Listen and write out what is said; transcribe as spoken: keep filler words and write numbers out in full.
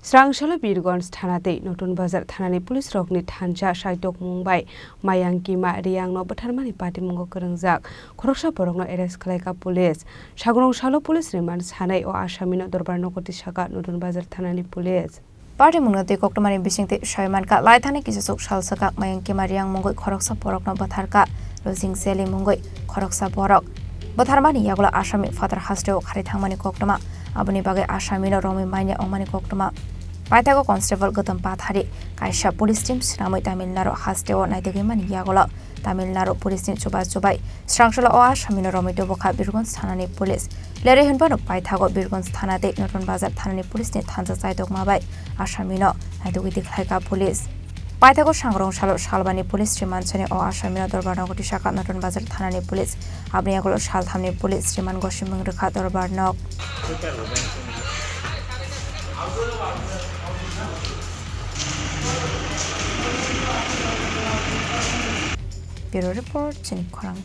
Srangsalo Birgonj thana tei Notun Bazar thanani police rokni thansa saitokmung bai Mayang Kima Riyangno bwtharmani patimungo kwrwngjak khoroksa borokno arrest khlaikha police. Sagrong salo police remand sanai o asamino dorbar nogo tisakha Notun Bazar thanani police. Party mungno twi koktwmani bisingtwi soi mankha, lai thani kisasuk sal swkak Mayang Kima Riyang mungwi khoroksa borokno bwtharkha, Rosing Seli mungwi khoroksa borok. Bwtharmani yagulo asami phatar hasteo khari thangmani koktwma, aboni bagwi asamino romwi manya wngmani koktwma. Paithago constable Gautam Pathari kaisa police team swnamwi Tamil Nadu hasteo naitugwi mani yagulo Tamil Nadu police ni chuba chubai srangsalo o asamino romwi tubukha Birgonj thanani police. Lerwi hwnphano paithago Birgonj thana tei Notun Bazar thanani police ni thansa chaitokma bai asamino naitugwi tikhlaikha police. Paithago sangrong salo salbani police remand sani o asamino dorbar nogo tisakha Notun Bazar thanani police. Aboni yagulo salthamni police remand gosimung rwkha dorbar nog. Bureau report, chini khorang.